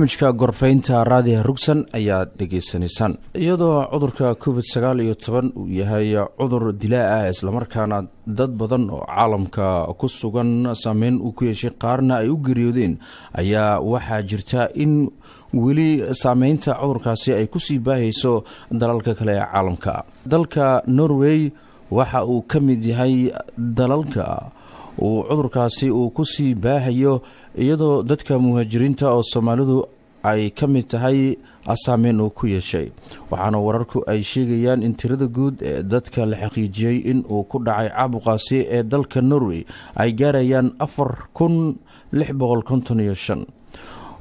Barnaamijka Gorfaynta Raadiha Rugsan ayaad dhegaysanaysaan. Iyadoo cudurka COVID-19 uu yahay cudur dilaa ah, islamarkaana dad badan oo caalamka ku sugan saameyn uu ku yeeshay, qaarna ay u geeriyoodeen, ayaa waxaa jirta in weli saameynta cudurkaasi ay kusii baahayso dalalka kale ee caalamka. Dalka Norway waxa uu ka mid yahay dalalka uu cudurkaasi uu ku sii baahayo, iyadoo dadka muhaajiriinta oo Soomaalidu ay ka mid tahay saameyn uu ku yeeshay. Waxaana wararku ay sheegayaan in tirada guud ee dadka la xaqiijiyey in uu ku dhacay caabuqaasi ee dalka Norway ay gaarayaan 4655.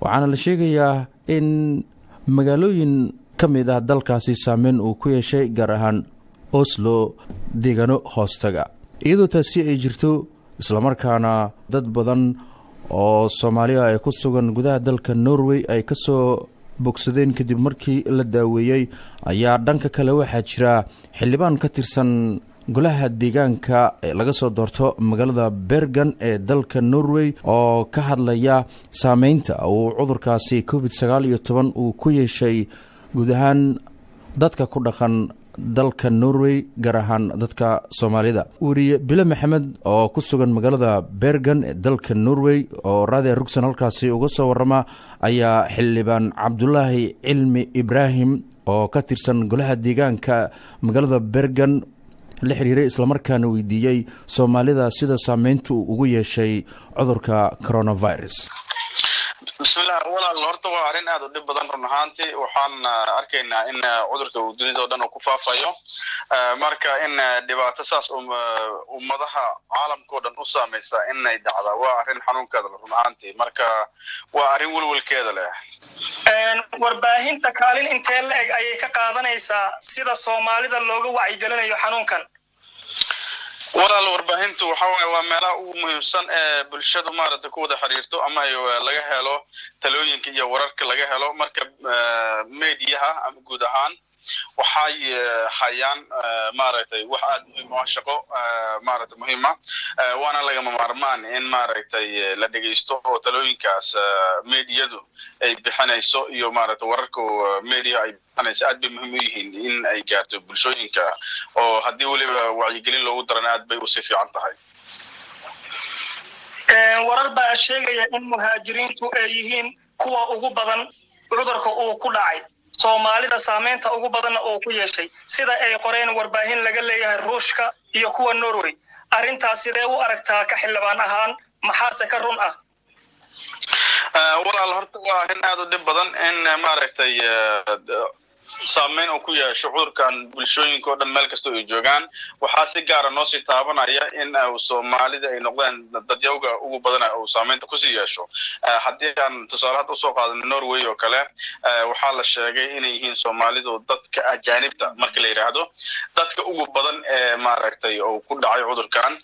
Waxaana la sheegayaa in magaalooyin ka mid ah dalkaasi saameyn uu ku yeeshay, gaar ahaan Oslo deegaano hoostaga. Iyadoo taasi ay jirto, islamarkaana dad badan oo Soomaaliya ay ku sugan gudaha dalka Norway ay ka soo bogsadeen kadib markii la daaweeyey, ayaa dhanka kale waxaa jira xildhibaan ka tirsan golaha deegaanka ee laga soo doorto magaalada Bergen ee dalka Norway oo ka hadlaya saameynta uu cudurkaasi COVID-19 uu ku yeeshay guud ahaan dadka ku dhaqan dalka Norway, gaar ahaan dadka Soomaalida. Weriye Bile Maxamed oo ku sugan magaalada Bergen ee dalka Norway oo Raadiya Rugsan halkaasi uga soo warrama ayaa xildhibaan Cabdulaahi Cilmi Ibraahim oo ka tirsan golaha deegaanka magaalada Bergen la xiriiray, islamarkaana weydiiyey Soomaalida sida saameynta uu ugu yeeshay cudurka coronavirus. Bismillah, walaal, horta waa arrin aad u dhib badan run ahaantii. Waxaan arkaynaa in cudurka uu dunida o dhan uu ku faafayo. Marka in dhibaato saas ummadaha caalamka o dhan u saamaysa inay dhacda waa arrin xanuunkeeda leh run ahaantii. Marka waa arrin welwelkeeda leh. Warbaahinta kaalin intee la eg ayay ka qaadanaysaa sida Soomaalida looga wacyigelinayo xanuunkan? Walaal, warbaahintu waxa waaye waa meelaha ugu muhiimsan ee bulshadu maaragtay ku wada xiriirto ama ay laga helo talooyinka iyo wararka laga helo. Marka mediaha ama guud ahaan waxay hayaan maaragtay wax aad muhiim u ah, shaqo maaragtay muhiima, waana lagama maarmaan in maaragtay la dhegeysto oo talooyinkaas mediadu ay bixinayso iyo maaragtay wararka media ay bixinayso aad bay muhiim u yihiin in ay gaarto bulshooyinka, oo haddii weliba wacyigelin loogu darana aad bay usii fiican tahay. Warar baa sheegaya in muhaajiriintu ay yihiin kuwa ugu badan cudurka uu ku dhacay, Soomaalida saameynta ugu badanna uu ku yeeshay, sida ay qoreen warbaahin laga leeyahay Ruushka iyo kuwa Norway. Arrintaas sidee u aragtaa ka xildhibaan ahaan, maxaase ka run ah? Walaal, horta waa arrin aad u dhib badan in maaragtay saameyn uu ku yeesho cudurkan bulshooyinka o dhan meel kasta ay joogaan. Waxaa si gaara noo sii taabanaya in Soomaalida ay noqdeen dadyawga ugu badana uu saameynta kusii yeesho. Haddii aan tusaale hadda usoo qaadano Norway oo kale, waxaa la sheegay inay yihiin Soomaalidu dadka ajaanibta marka la yidhaahdo dadka ugu badan ee maaragtay uu ku dhacay cudurkan.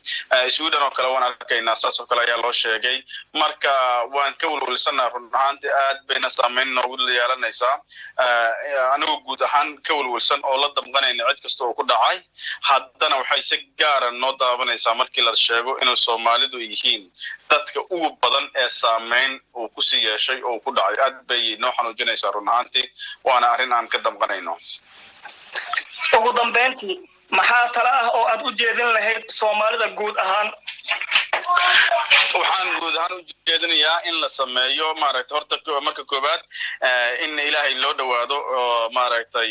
Sweden oo kale waan arkaynaa, saas oo kale ayaa loo sheegay. Marka waan ka welwelsanaa run ahaantii, aad bayna saameyn noogu yeelanaysaa. Anigoo guud ahaan ka welwelsan oo la damqanayna cid kasta oo ku dhacay, haddana waxay si gaara noo daabanaysaa markii la sheego inay Soomaalidu yihiin dadka ugu badan ee saameyn uu kusii yeeshay oo ku dhacay. Aad bay noo xanuujinaysaa run ahaantii, waana arrin aan ka damqanayno. Ugu dambeyntii, maxaa tala ah oo aad u jeedin lahayd Soomaalida guud ahaan? Waxaan guud ahaan u jeedinayaa in la sameeyo maaragtay horta marka koowaad in Ilaahay loo dhowaado oo maaragtay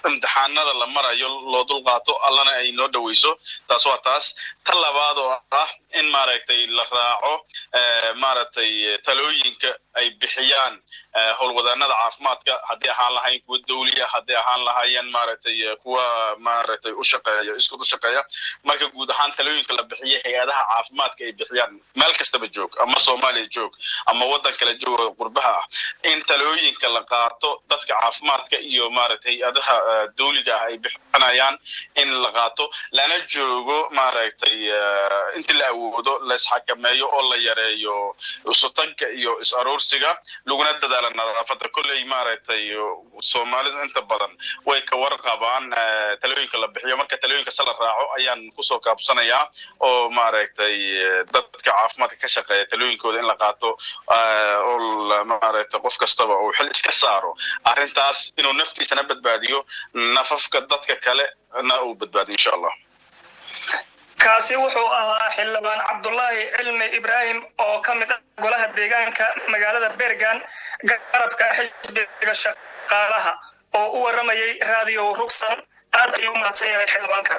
imtixaanada la marayo loo dulqaato, Allana ay noo dhoweyso. Taas waa taas. Ta labaad oo ah in maaragtay la raaco maaragtay talooyinka ay bixiyaan howlwadaanada caafimaadka, haddii ahaan lahayn kuwa dawliya, haddii ahaan lahaayeen maaragtay kuwa maaragtay u shaqeeya, isku u shaqeeya. Marka guud ahaan talooyinka la bixiya, hay-adaha caafimaadka ay bixiyaan, meel kastaba joog, ama Soomaaliya joog ama waddan kale joog oo qurbaha ah, in talooyinka la qaato dadka caafimaadka iyo maaragtay hay-adaha dawliga ah ay bixinayaan in la qaato, lana joogo maaragtay intii la awoodo la isxakameeyo oo la yareeyo isutagga iyo is aroorsiga, laguna dadaalo. dadaala nadaafadda. Kolley maaragtay Soomaalidu inta badan way ka warqabaan talooyinka la bixiyo. Marka talooyinka se la raaco ayaan kusoo kaabsanayaa, oo maaragtay dadka caafimaadka ka shaqeeya talooyinkooda in la qaato, oo maaragtay qof kastaba uu xil iska saaro arrintaas, inuu naftiisana badbaadiyo, nafafka dadka kale na uu badbaadiyo, insha Allah. Kaasi wuxuu ahaa Xildhibaan Cabdulaahi Cilmi Ibraahim oo ka mid ah golaha deegaanka magaalada Bergen, garabka xisbiga shaqaalaha, oo u warramayay Raadiyo Rugsan. Aad ayuu u mahadsan yahay xildhibaanka.